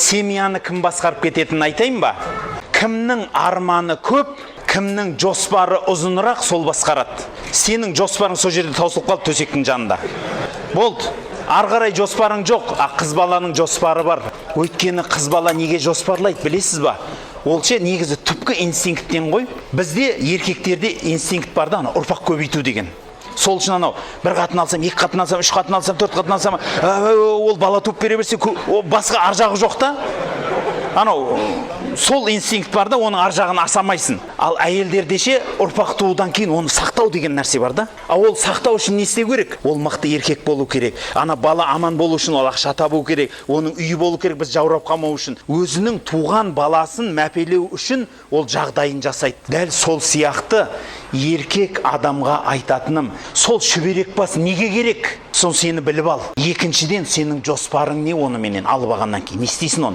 Семьяны кім басқарып кететінін айтайын ба? Кімнің арманы көп, кімнің жоспары ұзынырақ, сол басқарады. Сенің жоспарың сол жерде таусылып қалды, төсектің жанында. Болды, ары қарай жоспарың жоқ. А қыз баланың жоспары бар. Өйткені қыз бала неге жоспарлайды, білесіз ба? Ол ше, негізі түпкі инстинкттен ғой. Бізде, еркектерде, инстинкт бар да, ана ұрпақ көбейту деген. Сол үшін анау бір қатын алсам, екі қатын алсам, үш қатын алсам, төрт қатын алсам, ол бала туып бере берсе, ол басқа ар жағы жоқ та. Анау сол инстинкт бар да, оның ар жағын аса алмайсың. Ал әйелдерде ше, ұрпақ туудан кейін оны сақтау деген нәрсе бар да. А ол сақтау үшін не істеу керек? Ол мықты еркек болу керек. Ана бала аман болу үшін ол ақша табу керек, оның үйі болу керек, біз жаурап қалмау үшін. Өзінің туған баласын мәпелеу үшін ол жағдайын жасайды. Дәл сол сияқты еркек адамға айтатыным: сол шүберек бас неге керек? Сол сені біліп ал. Екіншіден, сенің жоспарың не? Оныменен алып алғаннан кейін не істейсің оны?